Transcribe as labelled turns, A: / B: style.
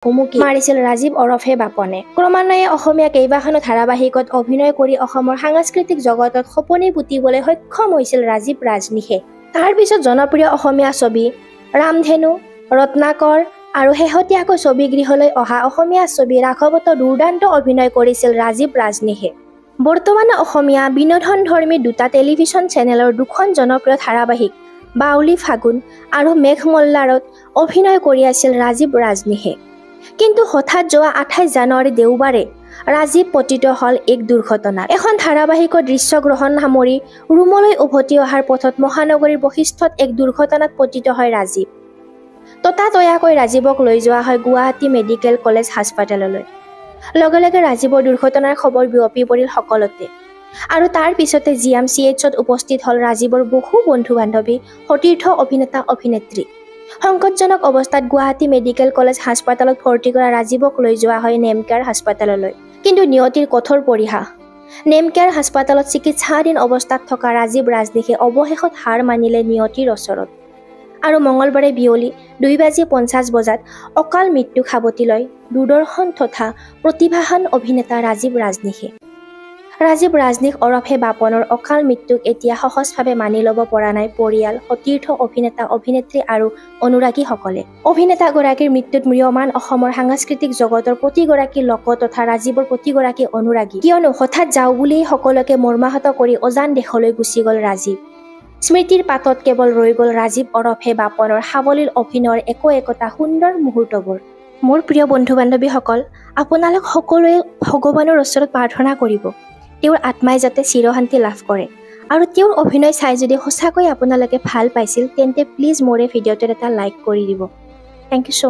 A: ভুমুকি মাৰিছিল ৰাজীৱ ওৰফে বাপনে। ক্ৰমান্বয়ে অসমীয়া কেইবাখনো ধাৰাবাহিকত অভিনয় কৰি অসমৰ সাংস্কৃতিক জগতত খোপনি পুতিবলৈ সক্ষম হৈছিল ৰাজীৱ ৰাজনীশে। তাৰ পিছত জনপ্ৰিয় অসমীয়া ছবি ৰামধেনু, ৰত্নাকৰ আৰু শেহতীয়াকৈ ছবিগৃহলৈ অহা অসমীয়া ছবি ৰাঘৱতো দুৰ্দান্ত অভিনয় কৰিছিল ৰাজীৱ ৰাজনীশে। বৰ্তমান অসমীয়া বিনোদনধৰ্মী দুটা টেলিভিছন চেনেলৰ দুখন জনপ্ৰিয় ধাৰাবাহিক বাউলী ফাগুন আৰু মেঘমল্লাৰত অভিনয় কৰি আছিল ৰাজীৱ ৰাজনীশে। কিন্তু হঠাৎ যোৱা 28 জানুৱাৰী দেওবাৰে ৰাজীৱ পতিত হ'ল এক দুৰ্ঘটনাত। এখন ধাৰাবাহিকৰ দৃশ্যগ্ৰহণ সামৰি ৰুমলৈ উভতি অহাৰ পথত মহানগৰীৰ বশিষ্ঠত এক দুৰ্ঘটনাত পতিত হয় ৰাজীৱ। ততাতৈয়াকৈ ৰাজীৱক লৈ যোৱা হয় গুৱাহাটী মেডিকেল কলেজ হাস্পতাললৈ। লগে লগে ৰাজীৱৰ দুৰ্ঘটনাৰ খবৰ বিয়পি পৰিল সকলোতে আৰু তাৰ পিছতে জিএমচিএইচত উপস্থিত হ'ল ৰাজীৱৰ বহু বন্ধু-বান্ধৱী, সতীৰ্থ অভিনেতা অভিনেত্ৰী। সংকটজনক অৱস্থাত গুৱাহাটী মেডিকেল কলেজ হাস্পতালত ভৰ্তি কৰা ৰাজীৱক লৈ যোৱা হয় নেমকেয়াৰ হাস্পতাললৈ। কিন্তু নিয়তিৰ কঠোৰ পৰিহাস। নেমকেয়াৰ হাস্পতালত চিকিৎসাধীন অৱস্থাত থকা ৰাজীৱ ৰাজনীশে অৱশেষত হাৰ মানিলে নিয়তিৰ ওচৰত আৰু মঙলবাৰে বিয়লি 2:50 বজাত অকাল মৃত্যুক সাৱটি লয় দূৰদৰ্শন তথা প্ৰতিভাৱান অভিনেতা ৰাজীৱ ৰাজনীশে। ৰাজীৱ ৰাজনীশ ওৰফে বাপনৰ অকাল মৃত্যুক এতিয়া সহজভাৱে মানি ল'ব পৰা নাই পৰিয়াল, সতীৰ্থ অভিনেতা অভিনেত্ৰী আৰু অনুৰাগীসকলে। অভিনেতাগৰাকীৰ মৃত্যুত ম্ৰিয়মান অসমৰ সাংস্কৃতিক জগতৰ প্ৰতিগৰাকী লোক তথা ৰাজীৱৰ প্ৰতিগৰাকী অনুৰাগী। কিয়নো হঠাৎ যাওঁ বুলিয়েই সকলোকে মৰ্মাহত কৰি অজান দেশলৈ গুচি গ'ল ৰাজীৱ। স্মৃতিৰ পাতত কেৱল ৰৈ গ'ল ৰাজীৱ ওৰফে বাপনৰ সাৱলীল অভিনয়ৰ একো একোটা সুন্দৰ মুহূৰ্তবোৰ। মোৰ প্ৰিয় বন্ধু-বান্ধৱীসকল, আপোনালোক সকলোৱে ভগৱানৰ ওচৰত প্ৰাৰ্থনা কৰিব তেওঁৰ আত্মাই যাতে চিৰশান্তি লাভ কৰে। আৰু তেওঁৰ অভিনয় চাই যদি সঁচাকৈ আপোনালোকে ভাল পাইছিল তেন্তে প্লিজ মোৰ এই ভিডিঅ'টোত এটা লাইক কৰি দিব। Thank you so.